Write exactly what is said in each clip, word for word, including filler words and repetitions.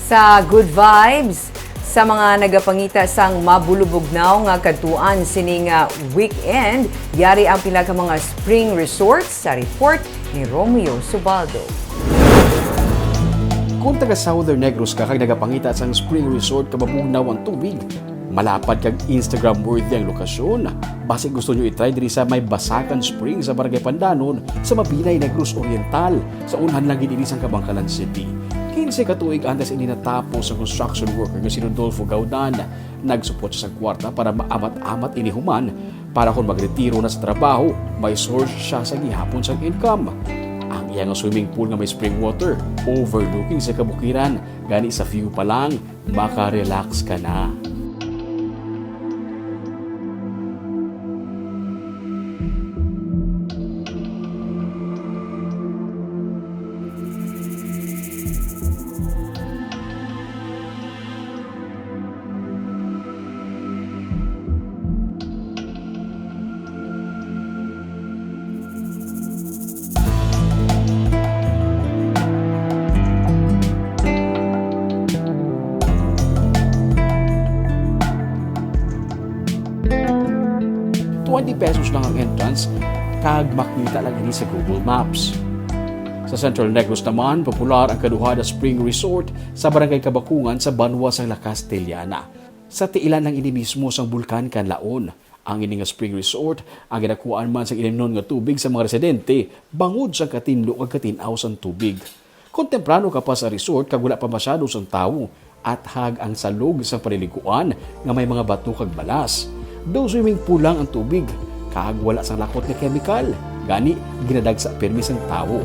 Sa Good Vibes, sa mga nagapangita sang mabulubugnaw nga kadtuan sining, ah, weekend, yari ang pila ka mga spring resorts. Sa report ni Romeo Subaldo. Kung taga Southern Negros ka kag nagapangita sang spring resort ka mabugnaw ang tubig, malapad kag Instagram worthy ang lokasyon. Basi gusto nyo i-try diri sa may Basakan Spring sa Barangay Pandanon sa Mabinay, Negros Oriental, sa unhan lang gid ini sang Kabankalan City. Kinse ka tuig antes ini natapos ang construction worker nga si Rodolfo Gaudan. Nagsupot siya sa kwarta para maamat-amat ini human, para kon magretiro na sa trabaho, may source siya sa gihapon sang income. Ang iya nga swimming pool nga may spring water, overlooking sa kabukiran, gani sa view pa lang, maka-relax ka na. Twenty pesos lang ang entrance, kag makita lang ini sa Google Maps. Sa Central Negros naman, popular ang Kaduhada Spring Resort sa Barangay Kabakungan sa banwa sang La Castellana. Sa tiilan lang ini mismo sang Bulkan Kanlaon. Ang ini nga spring resort ang ginakuhaan man sang ilimnon nga tubig sa mga residente bangod sa katinlo kag katin-aw sang tubig. Kon temprano ka pa sa resort kag wala pa masyado sang tawo, athag ang salog sang paliliguan nga may mga bato kag balas. Daw swimming pool lang ang tubig, kag wala sang lakot nga kemikal, gani ginadagsa pirmi sang tawo.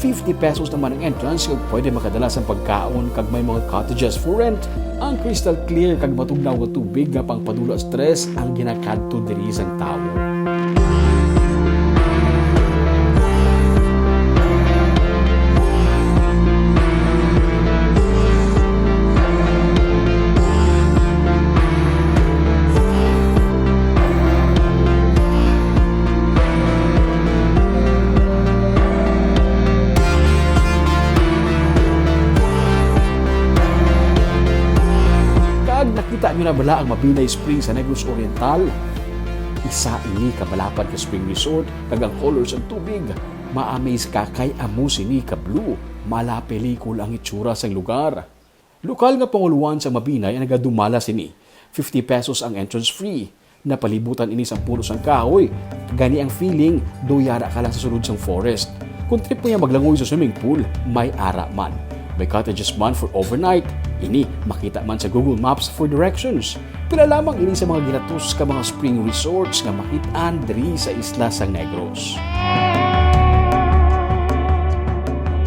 Fifty pesos naman ang entrance kag pwede makadala sang pagkaon kag may mga cottages for rent. Ang crystal clear kag matugnaw nga tubig nga pangpadula stress ang ginakadto diri sang tawo. Kag nakita nyo na bala ang Mabinay Spring sa Negros Oriental? Isa ini ka malapad nga spring resort, kag ang color sang tubig, ma-amaze ka kay amo sini ka blue. Mala pelikula ang itsura sang lugar. Lokal nga pangulohan sa Mabinay ang nagadumala sini. Fifty pesos ang entrance fee. Napalibutan ini sang puno sang kahoy. Gani ang feeling, daw yara ka lang sa sulod sang forest. Kung trip mo niya maglangoy sa swimming pool, may ara man. May cottages man for overnight. Ini makita man sa Google Maps for directions. Pila lamang ini sa mga ginatos ka mga spring resorts nga makit-an diri sa isla sang Negros.